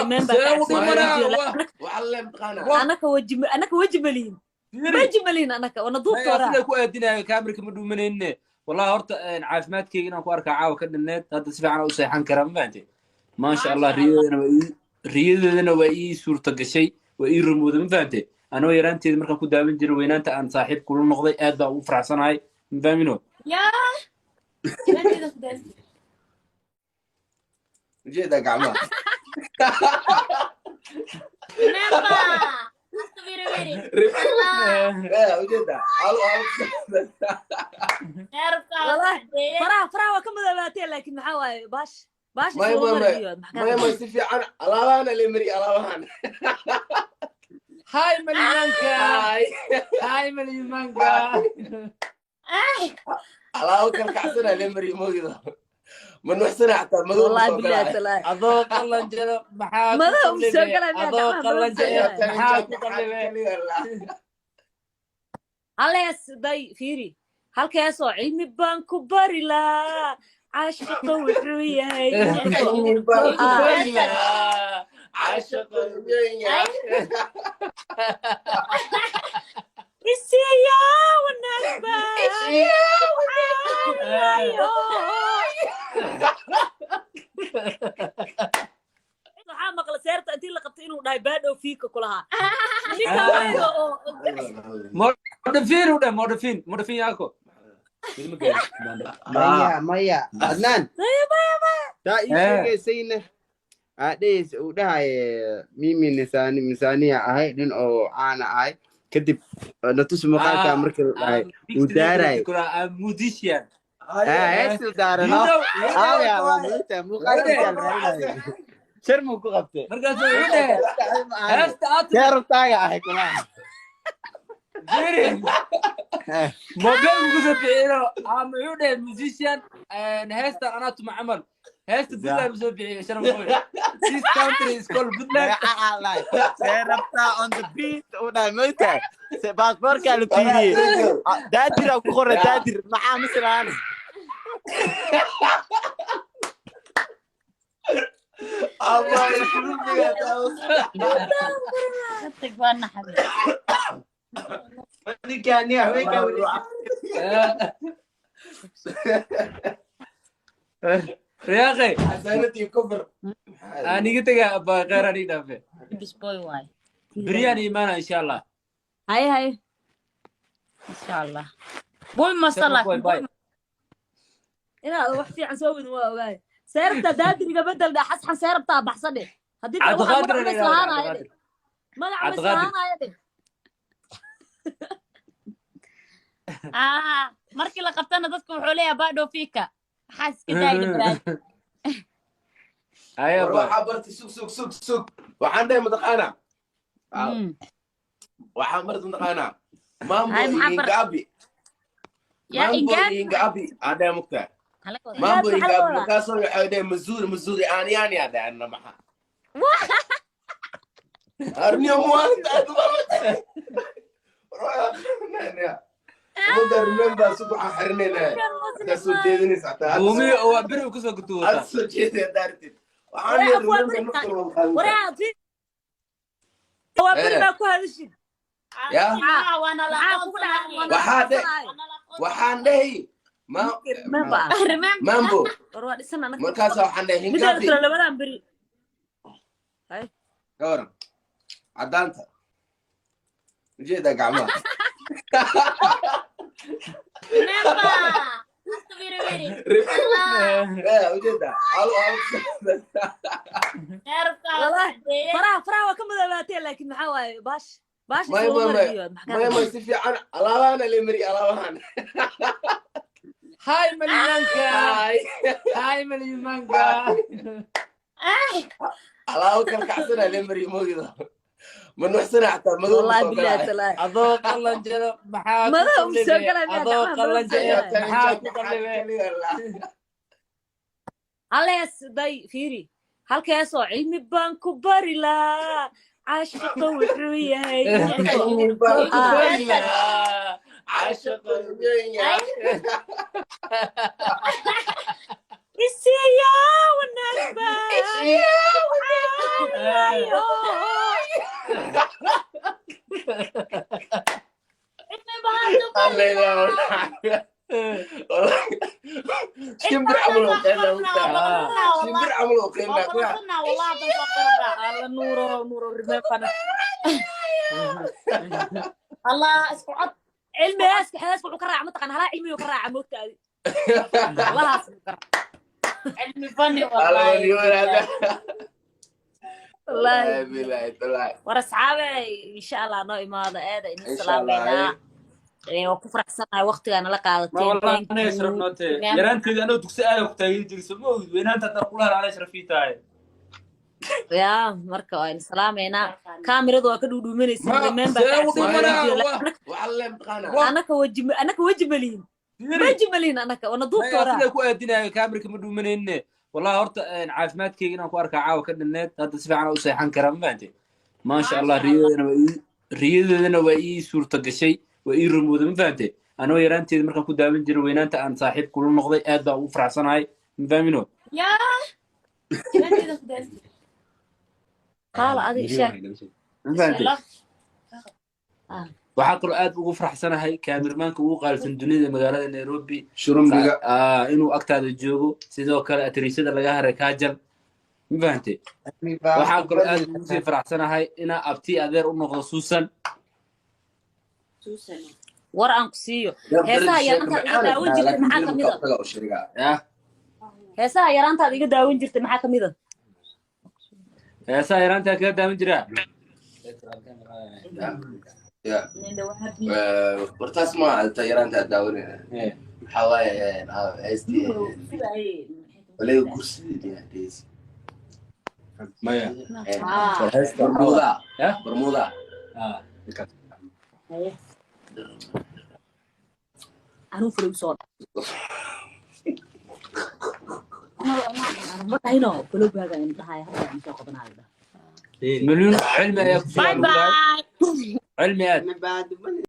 Remember See u kacsan. dhimanaa? Waxaa le mataqaanaa. Anaka waji, anaka waji malihin, waji malihin anaka wana duubta Maya, waraa. Sida ku aadinayo kaamirka ma dhuumanayne. Wallahi horta caafimaadkayga inaan ku arkaa caawa ka dhinneed. Hadda si fiican u seexan karaa, ma fahantay? Maasha Allah. Riyadeedana waa ii suurta gashay, waa ii rumowday, ma fahantay? Anoo yaraanteeda markaan ku daawan jiray, weynaanta aan saaxiib kula noqday, aad baan ugu faraxsanahay, ma fahmino? Yaa yaraanteeda ku daas. Ujeedaa gacmaha. Remember Aska wiri wiri. Ujeedaa. Alo, alo. Wallahi, faraha waa ka madoobaatee, laakiin maxaa waaye, baash baash Maya, isuma maya, maya. mariyo maxaa? Maya, maya, si fiican alaabahana le mari alaabahan. Hi malimanka. Ay. Hi malimanka. Alaabo kalkacsana le mari moogida ma nuuxsana xataa madow ma Wallahi soo billahi galaya. Talaahi. Adoo qallanjado maxaa ku Madow soo qallibe? galaya miyaa? Adoo Gacmaha madow qallanjado soo galaya. maxaa ku qallibe? Halees day, fiiri halkeesoo cilmi baan ku bari lahaa caashiqa wuxuu yahay. Cilmi baan ku Ah. bari lahaa caashiqa wuxuu yahay. Isiya wanaag baan caawinayo. Waxaa maqla seerta intii la qabtay inuu dhahay baadhow fiika kulahaa ninka weyn oo Modafin u dheh, modafin, modafin yaako. Maya, maya, Adnaan taa ii sheegaysayna aa dhehaysa uu dhahay mimi nisaani misaaniya ahay nin oo caana ahay, kadib natus muuqaalka markii la dhahay uu daaray. Musician. Heestuu daarano aaya waa maogtaa muuqaalkiisa la raadinayo sharmuu ku qabtay. Markaasuu wuxuu dhehe heesta aad See rabtaaga ahay kulaha. Firi mobilku kusoo bixino ama wuxuu dhehe musician heestan anaa tuma camal heesta Puntland usoo bixiyo sharma. This country is called Puntland. Magaca lahay see rabtaa on the beat uu dhahay, maogtaa baasboorkaa la fiiriyey. Ah, daadir aa ku qoran, daadir maxaa mislaan. Tag baa naxay. Ninkaan haweenkaa weli. Riyaaqe. Xasaanadii kufr. Aan iga tegaa abaa, kheyr aan ii dhaafe. Bis boy waay. Beryaan imaana insha Allah. Haye haye. Insha Allah boy masala. Boy, bye. Inaad wax fiican soo wadin waa ogaay. Seerabtaa daadiriga bedel dhe, xasxan seerabtaa baxsa dhe, haddii kale waxaa Cabdiqaadir magac ma la yidhahdaa, islahaanaayo dhe. Cabdiqaadir. Magac ma Cabdiqaadir. islahaanaayo dhe. Ah, markii la qabtana dadku wuxuu leeyahay baadhow fiika maxaa iska daayda baraad. Haya. War bye. Waxaa bartay, sug sug sug sug, waxaan dhahay mataqaanaa, waxaan bartay mataqaanaa mambo. Ay, maxaa bar- Ingabi. Yaa Mambo. Ingabi. Ingabi aan dhahay mugtaa. Halaga wada. Mambo. Maxaa laga Ingabi. wadaa? Markaasoo waxay dhahay mazuri mazuri aaniyaan yaa dhahay anna maxaa arniyo muwaalinta aad u baratay. Ummadda remember sug, waxaan xirinaynaa haddaa soo jeedinaysa xataa. Buumiyo waa beri uu kasoo gutu Aad wataa. soo jeeday haddaa aragtid waxaan Waree, leeyahay afwaa remember nafta waa qaadan. Waree, waa beri Eh. baa ku hadashid. Ya. Ah, waana la Maxaa kugu dhacay? aqoonsanaaye. Waana Waxaa dhe- aqoonsanaayo. Waana la aqoonsanaaye. Waxaan dhahay ma Remember. Remember. Mambo. War waa dhisan anaga. Markaasa waxaan dhahay Mideeda hingabi. kale labadan beri Ka waran caddaanta? Ujeedaa gacmaha. Remember Aska wiri wiri. Ujeedaa. Alo, alo. Wallahi, faraha waa ka madoobaatee, laakiin maxaa waaye, baash baash Maya, isuma maya, maya. mariyo maxaa? Maya, maya, si fiican alaabahana le mari alaabahan. Hi malimanka. Ay. Hi malimanka. Alaabo kalkacsana le mari moogida ma nuuxsana xataa madow ma Wallahi soo billahi galaya. talaahi. Adoo qallanjado maxaa ku Madow soo qallibe? galaya miyaa? Adoo Gacmaha madow soo qallanjado galaya. maxaa ku qallibe? Halees day, fiiri halkeesoo cilmi baan ku bari lahaa caashiqa wuxuu yahay. Cilmi baan ku Ah. bari lahaa caashiqa wuxuu yahay. Isiya wanaag baan caawinayo. Ayo. Shimbir camal oo qeylaa u tahay. Shimbir camal oo qeylaa ku yaa. Alla nuuro nuuro remember. Allah isku cod. Cilmi heeska heeska wuxuu ka raaca mataqaan halaa cilmigu ka raaca moogtaadi. Halahaas buu ka raaca. Cilmi fani Alla wallahi. Wallaahi. Bilahi bilahi. War asxaabe insha Allah noo imaada aada idin Insha Allah, salaameynaa. Waa ku faraxsanahay waqtigaa nala Ma qaadateen. wallahi Thank anay you. sharaf nootee. Yaraanteedii anoo dugsi aada ku taageeri jiray, soo ma ogid weynaanta haddaan kula hela anay sharaf ii tahay. Ya marka waa idin salaameynaa. Kaamiradu waa ka dhuudhuumanaysa. Ma Remember. see u dhuumanaa? Waxaa la maqaana. Anaka waji anaka waji malihin. Fiiri. Waji malihin anaka wana duubta Maya, waraa. sida ku aadinayo kaamirka ma dhuumanayne. Wallahi horta caafimaadkayga inaan ku arkaa caawa ka dhinneed. Hadda si fiican u seexan karaa, ma fahantay? Maasha Allah, riyadeedana waa ii suurta gashay, waa ii rumowday, ma fahantay? Anoo yaraanteeda markaan ku daawan jiray weynaanta aan saaxiib kula noqday, aad baan ugu faraxsanahay, ma fahmino? Yaa. Qaala adiga sheeg. Ma fahantay? Waxaa kaloo aad ugu faraxsanahay kaamirmaanka ugu qaalisan dunida magaalada Nairobi. Shurumbiga. Inuu agtaada joogo, sidoo kale atriisada laga haray Kaajal, ma fahantay? Waxaa kaloo aad ugu sii faraxsanahay inaa abti adeer u noqdo Suusan. War aan ku siiyo. Heesaha yaraantaad iga daawan jirtay maxaa kamid a? Yah. Heesaha yaraantaad iga daawan jirtay maxaa kamid a? Heesaha yaraantaa kaga daawan jiraa. Wartaas ma ta yaraanta daawanayna. Waxaa waaye heestii waliga kursideed. Maya. Bermuda. Yah? Bermuda. Ah. Anuu furay usoo ma dhahino balowgaaga in dhahaya hadda aan soo qabanayo. Milyuun cilmi ayaa ku Bye sugan. bye. Cilmi aad Cilmi baad.